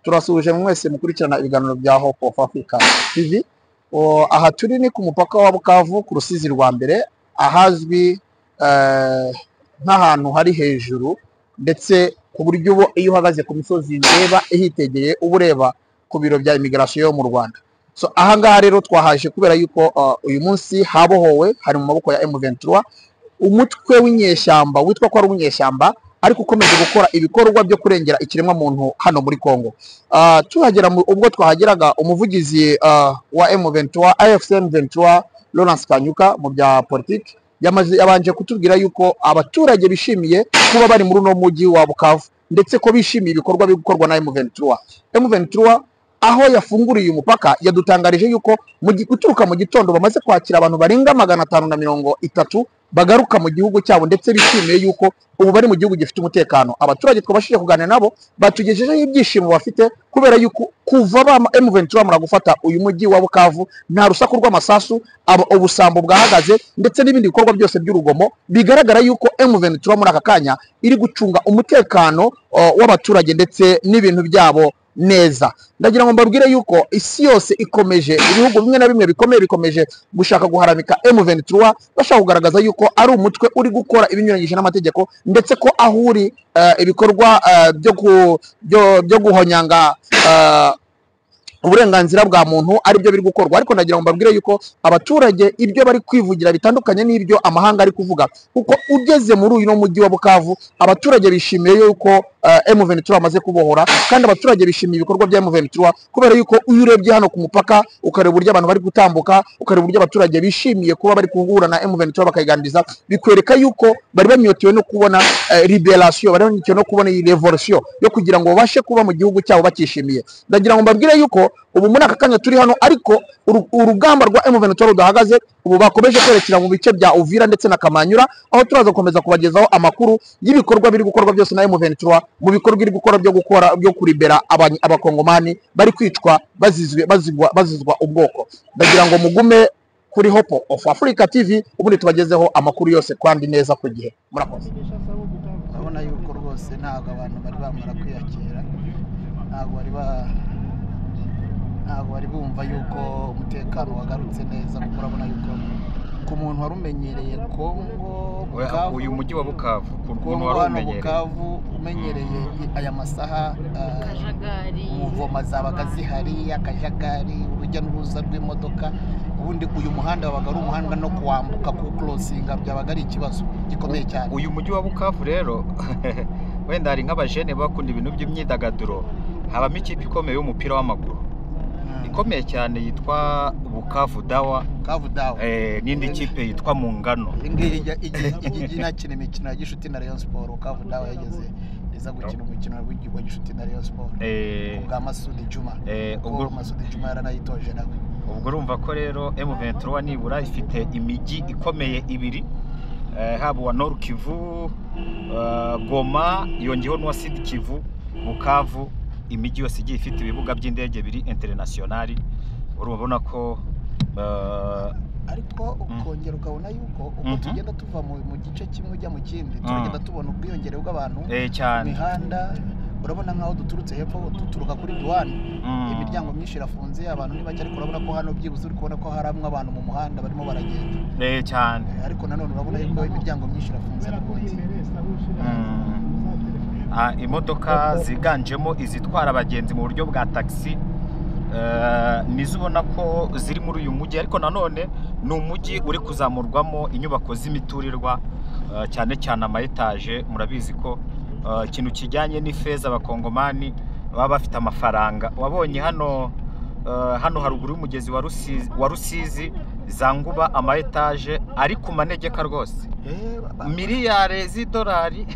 Turasuhuje mwese mukurikirana ibiganiro bya Hope of Africa TV. Aha turi ni ku mupaka wa Bukavu ku Rusizi rwa mbere, ahazwi nk'ahantu hari hejuru, ndetse ku buryo ubu iyo uhagaze ku misozi ndeba ihitegeye uba ureba ku biro bya immigration yo mu Rwanda. So aha ngaha rero twahaje kubera yuko uyu munsi habohowe, hari mu maboko ya M23, umutwe w'inyeshyamba witwa ko ari uw'inyeshyamba ariko ukomeje gukora ibikorwa byo kurengera ikiremwa muntu hano muri Congo. Tuhagera ubwo twahageraga, umuvugizi wa M23, AFC M23, Lawrence Kanyuka, mu bya politiki, yabanje kutubwira yuko abaturage bishimiye kuba bari muri uno mujyi wa Bukavu, ndetse ko bishimiye ibikorwa biri gukorwa na M23. M23 aho yafunguriye umupaka yadutangarije yuko guturuka mu gitondo bamaze kwakira abantu barenga 530 bagaruka mu gihugu cyabo, ndetse bishimiye yuko ubu bari mu gihugu gifite umutekano. Abaturage twabashije kuganira nabo batugejejeho ibyishimo bafite kubera yuko kuva ba M23 bamara gufata uyu mujyi wa Bukavu nta rusaku rw'amasasu, ubusambo bwahagaze, ndetse n'ibindi bikorwa byose by'urugomo. Bigaragara yuko M23 muri aka kanya iri gucunga umutekano w'abaturage ndetse n'ibintu byabo neza. Ndagira ngo mbabwire yuko isi yose ikomeje, ibihugu bimwe na bimwe bikomeye bikomeje gushaka guharamika M23, bashaka kugaragaza yuko ari umutwe uri gukora ibinyuranyije n'amategeko, ndetse ko aho uri ibikorwa byo guhonyanga uburenganzira bwa muntu ari byo biri gukorwa. Ariko ndagira ngo mbabwire yuko abaturage ibyo bari kwivugira bitandukanye n'ibyo amahanga ari kuvuga, kuko ugeze muri uyu mujyi wa Bukavu abaturage bishimiye yuko M23 bamaze kubohora, kandi abaturage bishimiye ibikorwa bya M23 kubera yuko iyo urebye hano ku mupaka ukareba uburyo abantu bari gutambuka, ukareba uburyo abaturage bishimiye kuba bari guhura na M23 bakayiganiriza, bikwereka yuko bari banyotewe no kubona liberation, bari banyotewe no kubona iyi revolution yo kugira ngo babashe kuba mu gihugu cyabo bakishimiye. Ndagira ngo mbabwire yuko ubu muri aka kanya turi hano, ariko urugamba rwa M23 rudahagaze, ubu bakomeje kwerekera mu bice bya Uvira ndetse na Kamanyura, aho turaza gukomeza kubagezaho amakuru y'ibikorwa biri gukorwa byose na M23 mu bikorwa iri gukora byo gukora byo kuribera abakongomani bari kwicwa bazizwa ubwoko. Ndagira ngo mugume kuri Hope of Africa TV, ubundi tubagezeho amakuru yose kandi neza ku gihe. Murakoze. Urabona yuko rwose ntabwo abantu bari bamara kwiyakira, ntabwo bari bumva yuko umutekano wagarutse neza, kuko urabona yuko ku muntu wari umenyereye Kongo, Bukavu, uyu mujyi wa Bukavu, ku muntu Kongo wari hano umenyereye Bukavu umenyereye aya masaha, akajagari, muvoma zabaga zihari, akajagari, urujya n'uruza rw'imodoka. Ubundi uyu muhanda wabaga ari umuhanda no kuwambuka, kuwukrosinga byabaga ari ikibazo gikomeye cyane. Uyu mujyi wa Bukavu rero wenda hari nk'abajene bakunda ibintu by'imyidagaduro, habamo ikipe ikomeye y'umupira w'amaguru ikomeye cyane yitwa Bukavu Dawa, Bukavu Dawa, n'indi kipe yitwa Mungano. Iyi ngiyi ijya inakina imikino ya gishuti na Rayon Sport. Bukavu Dawa yageze iza gukina umukino wa gishuti na Rayon Sport bwa Masudi Juma, ubwo Masudi Juma yaranayitoje nawe. Ubwo urumva ko rero M23 nibura ifite imijyi ikomeye ibiri, haba uwa Nord Kivu, Goma, yongeyeho n'uwa Sud Kivu, Bukavu, imijyi yose igiye ifite ibibuga by'indege biri internationali. Urabona ko ariko ukongera ukabona yuko uko tugenda tuva mu gice kimwe ujya mu kindi, turagenda tubona ubwiyongere bw'abantu cyane imihanda. Urabona nk'aho duturutse hepfo, duturuka kuri duwane, imiryango myinshi irafunze, abantu ni bake, ariko urabona ko hano byibuze uri kubona ko hari amwe abantu mu muhanda barimo baragenda cyane. Ariko nanone urabona yuko imiryango myinshi irafunze n'ubundi. Imodoka ziganjemo izitwara abagenzi mu buryo bwa taxi nizo ubona ko ziri muri uyu mujyi, ariko nanone ni umujyi uri kuzamurwamo inyubako z'imiturirwa, cyane cyane ama etaje. Murabizi ko ikintu kijyanye n'ifeza abakongomani baba bafite amafaranga. Wabonye hano hano haruguru y'umugezi wa Rusizi za Nguba, ama etaje ari ku manegeka rwose, miliyari z'idolari.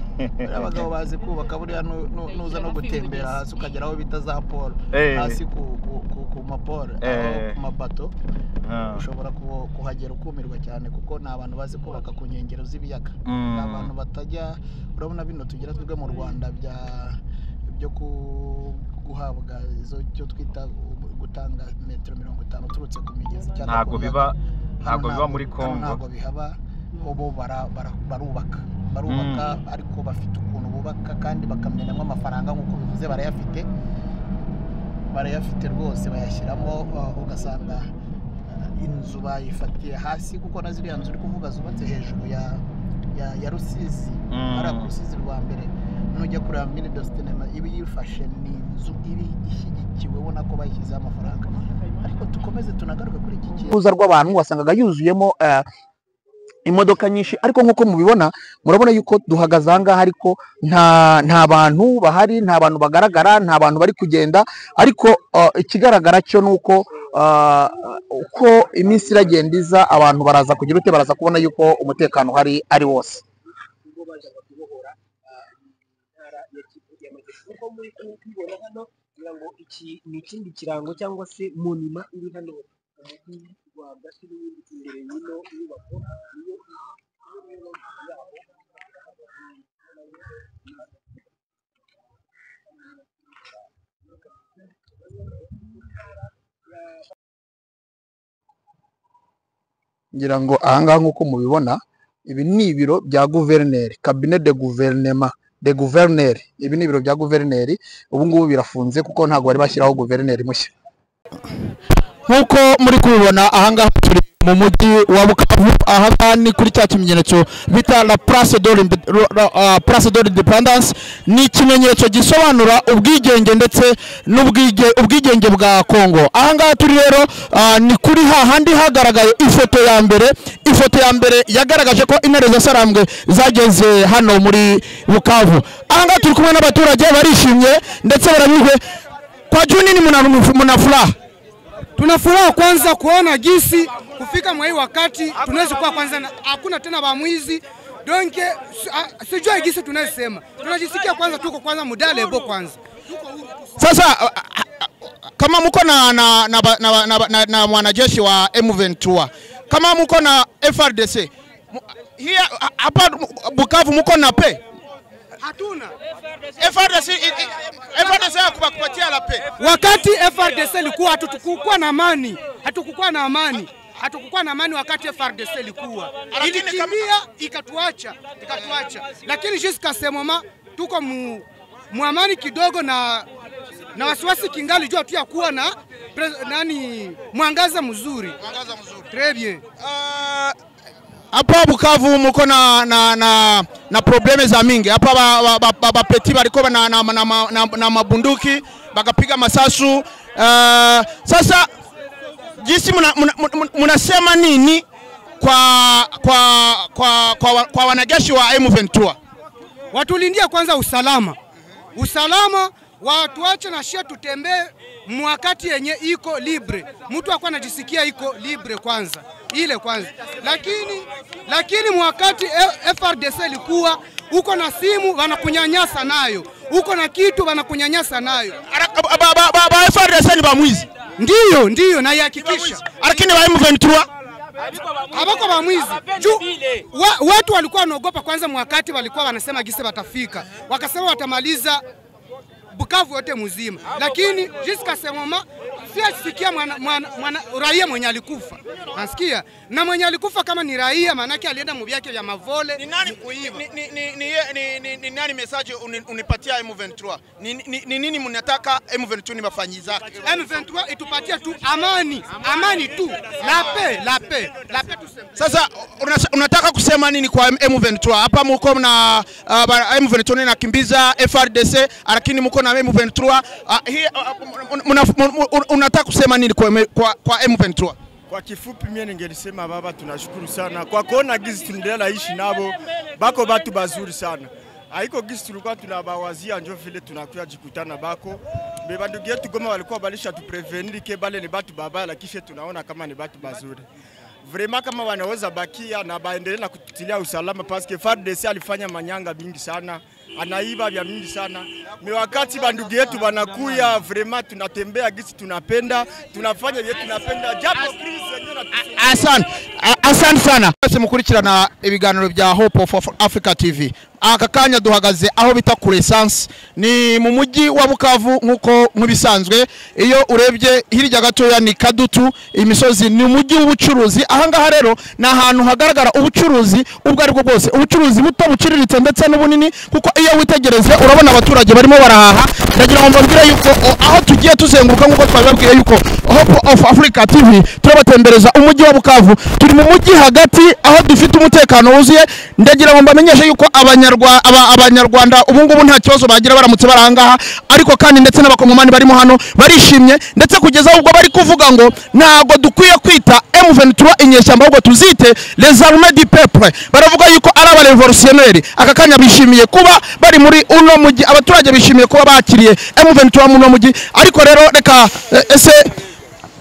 Abagabo bazi kubaka buriya, nuza no gutembera hasi ukagera aho bita za polo, hasi ku mapolo, ku mabato, ushobora kuhagera ukumirwa cyane, kuko ni abantu bazi kubaka ku nkengero z'ibiyaga, ni abantu batajya. Urabona bino tugira twebwe mu Rwanda byo guhabwa izo cyo twita gutanga metero 50 uturutse ku migezi, cyangwa ntabwo biba muri Kongo, ntabwo bihaba. Bo barubaka ariko bafite ukuntu bubaka kandi bakamenyamo amafaranga nk'uko bivuze, barayafite. Barayafite rwose, bayashyiramo, ugasanga inzu bayifatiye hasi, kuko na ziriya nzu uri kuvuga zubatse hejuru ya Rusizi, hariya ku Rusizi rwa mbere, nujya kureba mini dositinema iba yifashe, ni inzu iba ishyigikiwe, ubona ko bayishyizeho amafaranga. Ariko dukomeze tunagaruke kuri iki kintu. Uruza rw'abantu wasangaga yuzuyemo imodoka nyinshi, ariko nk'uko mubibona murabona yuko duhagaze aha ngaha, ariko nta bantu bahari, nta bantu bagaragara, nta bantu bari kugenda. Ariko ikigaragara cyo ni uko uko iminsi iragenda iza, abantu baraza kugira ute, baraza kubona yuko umutekano uhari ari wose. Nk'uko muri kubibona hano, kugira ngo iki ni ikindi kirango cyangwa se monima iri hano mu mujyi rwagati n'ubundi imbere y'ino nyubako, niyo yaho. Ngira ngo ahangaha nk'uko mubibona, ibi ni ibiro bya guverineri, cabinet de gouvernement de gouverneur. Ibi ni ibiro bya guverineri, ubu ngubu birafunze kuko ntabwo bari bashyiraho guverineri mushya. Nk'uko muri kubibona ahangaha turi mu mujyi wa Bukavu, ahangaha ni kuri cya kimenyetso bita la Place de l'Independance. Ni ikimenyetso gisobanura ubwigenge ndetse n'ubwigenge bwa Kongo. Ahangaha turi rero ni kuri hahandi hagaragaye ifoto ya mbere, ifoto ya mbere yagaragaje ko intare za Sarambwe zageze hano muri Bukavu. Ahangaha turi kumwe n'abaturage barishimye ndetse baranyuzwe. Kwa juu nini mna furaha? Tuna furaha kwanza kuona gisi kufika mwa hii wakati tunaweza kuwa kwanza hakuna tena bamwizi. Donc sijui gisi tunasema. Tunajisikia kwanza tuko kwanza mudale bo kwanza. Sasa kama mko na mwanajeshi wa M23, kama mko na FRDC, hia hapa Bukavu mko na pe? Hatuna. FRDC hakupatia la pe. Wakati FRDC ilikuwa hatukukuwa na amani, hatukukuwa na amani. Hatukukuwa na amani wakati FRDC ilikuwa. Ilikimbia ikatuacha, ikatuacha. Lakini jusqu'à ce moment tuko muamani kidogo na wasiwasi kingali jua tu ya kuwa na nani mwangaza mzuri. Mwangaza mzuri. Très bien. Hapa Bukavu muko na probleme za mingi. Hapa ba peti bariko na mabunduki bakapiga masasu. Sasa jinsi mnasema nini kwa wanajeshi wa M23? Watulindia kwanza usalama. Usalama watuache na shia tutembee mwakati yenye iko libre. Mtu akwa anajisikia iko libre kwanza. Ile kwanza. Lakini mwakati FRDC ilikuwa uko na simu wanakunyanyasa nayo. Uko na kitu wanakunyanyasa nayo. Ba FRDC ni bamwizi. Ndiyo na ihakikisha. Lakini wa M23 abako bamwizi. Juu watu walikuwa wanaogopa kwanza mwakati walikuwa wanasema gise watafika. Wakasema watamaliza Bukavu yote mzima. Lakini jusqu'à ce moment siasikia mwana raia mwenye alikufa. Nasikia na mwenye alikufa kama ni raia manake alienda mubyake vya mavole. Ni nani kuiba? Ni nani message unipatia M23? Ni nini mnataka M23 ni mafanyiza? M23 itupatie tu amani, amani tu. La paix, la paix, la paix tout simplement. Sasa unataka kusema nini kwa M23? Hapa mko na M23 inakimbiza FRDC, lakini mko na M23. Unataka kusema nini kwa M23? Kwa kifupi mimi ningelisema baba, tunashukuru sana kwa kuona gizi tunaendelea ishi nabo, bako batu bazuri sana. Haiko gizi tulikuwa tunabawazia njo vile tunakuja jikutana bako. Bandugu yetu Goma walikuwa balisha tu prevenir ke bale ni batu babaya, lakini tunaona kama ni batu bazuri. Vraiment kama wanaweza bakia na baendelee na kututilia usalama, parce FARDC alifanya manyanga mingi sana, anaiba vya mingi sana. Ni wakati bandugu yetu wanakuya, vraiment tunatembea gisi tunapenda, tunafanya vile tunapenda, japo crise yenyewe Asante, asante sana. Mwese mukurikirana ibiganiro bya Hope of Africa TV. Aka kanya duhagaze aho bita kuri essence, ni mu mujyi wa Bukavu nkuko nk'ibisanzwe. Iyo urebye hirya gatoya ni Kadutu, imisozi, ni umujyi w'ubucuruzi. Aha ngaha rero ni ahantu hagaragara ubucuruzi ubwo aribwo bwose, ubucuruzi buto buciriritse ndetse n'ubunini, kuko iyo witegereze urabona abaturage barimo barahaha. Ndagira ngo mbabwire yuko aho tugiye tuzenguruka nkuko twabibabwiye yuko Hope of Africa TV turabatembereza umujyi wa Bukavu. Turi mu mujyi hagati aho dufite umutekano wuzuye. Ndagira ngo mbamenyeshe yuko abanyarwanda ubu ngubu nta kibazo bagira baramutse barangaha, ariko kandi ndetse n'abakongomani barimo hano barishimye, ndetse kugeza ubwo bari kuvuga ngo ntago dukwiye kwita M23 inyeshyamba, ahubwo tuzite les armées du peuple. Baravuga yuko ari aba révolutionnaire. Aka kanya bishimiye kuba bari muri uno mujyi, abaturage bishimiye kuba bakiriye M23 muri uno mujyi. Ariko rero reka ese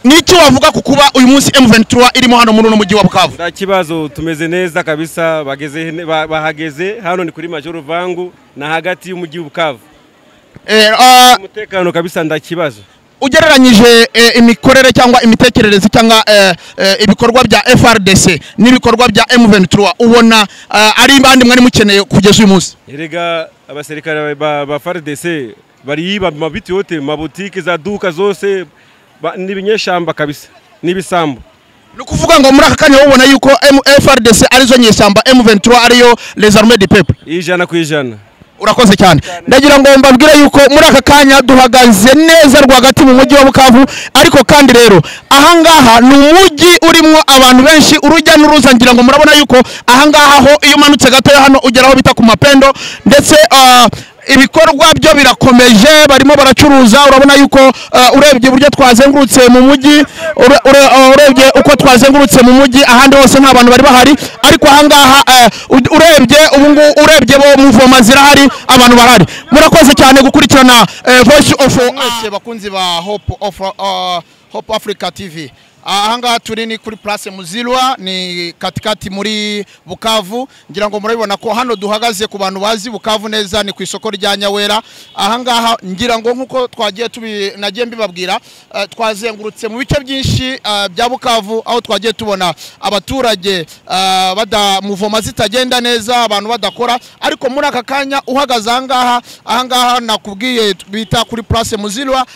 niki wavuga ku kuba uyu munsi M23 irimo hano muri uno mujyi wa Bukavu? Nta kibazo, tumeze neza kabisa, bageze bahageze hano ni kuri Major Vangu na hagati y'umujyi wa Bukavu. Umutekano kabisa nda kibazo. Ugereranyije imikorere cyangwa imitekerereze cyangwa ibikorwa bya FRDC n'ibikorwa bya M23, ubona ari bandi mwari mukeneye kugeza uyu munsi? Erega abasirikare ba FRDC bari mabiti yote, mabutike za duka zose n'ibinyeshamba kabisa n'ibisambo. Nukuvuga ngo muri aka kanya ubona yuko FRDC arizo nyeshyamba, M23 ariyo les armées du peuple. 100%. Urakoze cyane. Ndagira ngo mbabwire yuko muri aka kanya duhagaze neza rwagati mu mujyi wa Bukavu, ariko kandi rero ahangaha ni umujyi urimo abantu benshi, urujya n'uruza. Ngira ngo murabona yuko ahangaha ho iyo umanutse gato hano ugera aho bita ku Mapendo, ndetse ibikorwa byo birakomeje, barimo baracuruza. Urabona yuko urebye uburyo twazengurutse mu mujyi, urebye uko twazengurutse mu mujyi ahandi hose nta bantu bari bahari, ariko ahangaha urebye ubu ngubu urebye bo muvoma zirahari, abantu barahari. Murakoze cyane gukurikirana Voice of mwese bakunzi ba Hope Africa TV. Ahangaha turi ni kuri Place Muzilwa, ni katikati muri Bukavu. Ngira ngo murabibona ko hano duhagaze ku bantu bazi Bukavu neza, ni ku isoko rya Nyawera. Ahangaha ngira ngo nkuko twagiye nagiye mbibabwira, twazengurutse mu bice byinshi bya Bukavu, aho twagiye tubona abaturage bada muvoma zitagenda neza, abantu badakora. Ariko muri aka kanya uhagaze ahangaha nakubwiye bita kuri Place Muzilwa,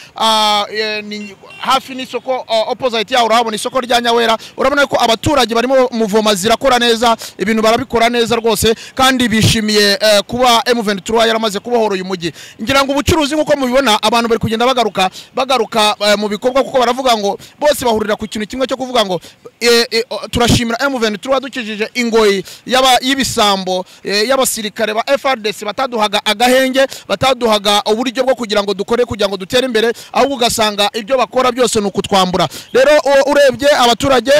ni hafi n'isoko, opposite yaho urabona isoko rya Nyawera. Urabona ko abaturage barimo muvoma zirakora neza, ibintu barabikora neza rwose, kandi bishimiye kuba M23 yaramaze kubohora uyu mujyi. Ngira ngo ubucuruzi nkuko mubibona abantu bari kugenda bagaruka mu bikorwa, kuko baravuga ngo bose bahurira ku kintu kimwe cyo kuvuga ngo turashimira M23 dukijije ingoyi y'ibisambo y'abasirikare ba FRDC bataduhaga agahenge, bataduhaga uburyo bwo kugira ngo dukore, kugira ngo dutere imbere, ahubwo ugasanga ibyo bakora byose nukutwambura. Rero urebye abaturage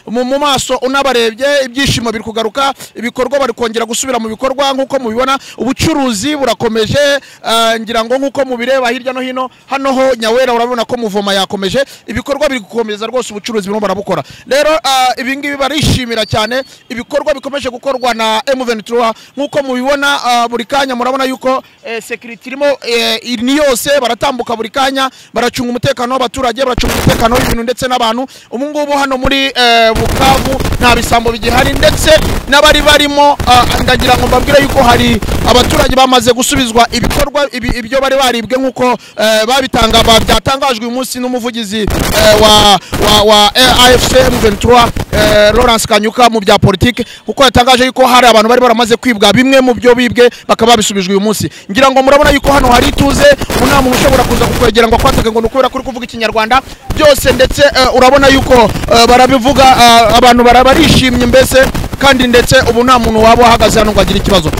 mu maso unabarebye ibyishimo biri kugaruka, ibikorwa bari kongera gusubira mu bikorwa nkuko mubibona, ubucuruzi burakomeje. Ngira ngo nkuko mubireba hirya no hino hano ho Nyawera urabona ko muvoma yakomeje, ibikorwa biri gukomeza rwose, ubucuruzi birimo barabukora. Rero ibi ngibi barishimira cyane ibikorwa bikomeje gukorwa na M23 nkuko mubibona. Buri kanya murabona yuko security irimo ni yose, baratambuka buri kanya, baracunga umutekano w'abaturage, baracunga umutekano w'ibintu ndetse n'abantu. Ubu ngubu hano muri Bukavu nta bisambo bigihari, ndetse n'abari barimo ndagira ngo mbabwire yuko hari abaturage bamaze gusubizwa ibikorwa ibyo bari baribwe nkuko babitanga byatangajwe uyu munsi n'umuvugizi wa AFC M23 Lawrence Kanyuka mu bya politike, kuko yatangaje yuko hari abantu bari baramaze kwibwa bimwe mu byo bibwe bakaba babisubijwe uyu munsi. Ngira ngo murabona yuko hano hari ituze, nta muntu ushobora kuza kukwegera ngo akwatake ngo nukubera kuri kuvuga ikinyarwanda byose, ndetse urabona yuko barabivuga, abantu barishimye mbese, kandi ndetse ubu nta muntu waba ahagaze hano ngo agire ikibazo.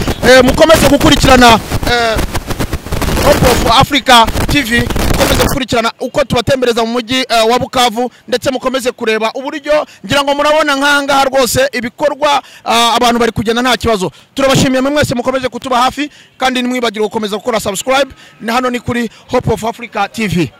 Mukomeze gukurikirana Hope of Africa TV, mukomeze gukurikirana uko tubatembereza mu mujyi wa Bukavu, ndetse mukomeze kureba uburyo ngira ngo murabona nkangaha rwose ibikorwa abantu bari kugenda nta kibazo. Turabashimiye mwese mukomeze kutuba hafi, kandi nimwibagire gukomeza gukora subscribe. Hano ni kuri Hope of Africa TV.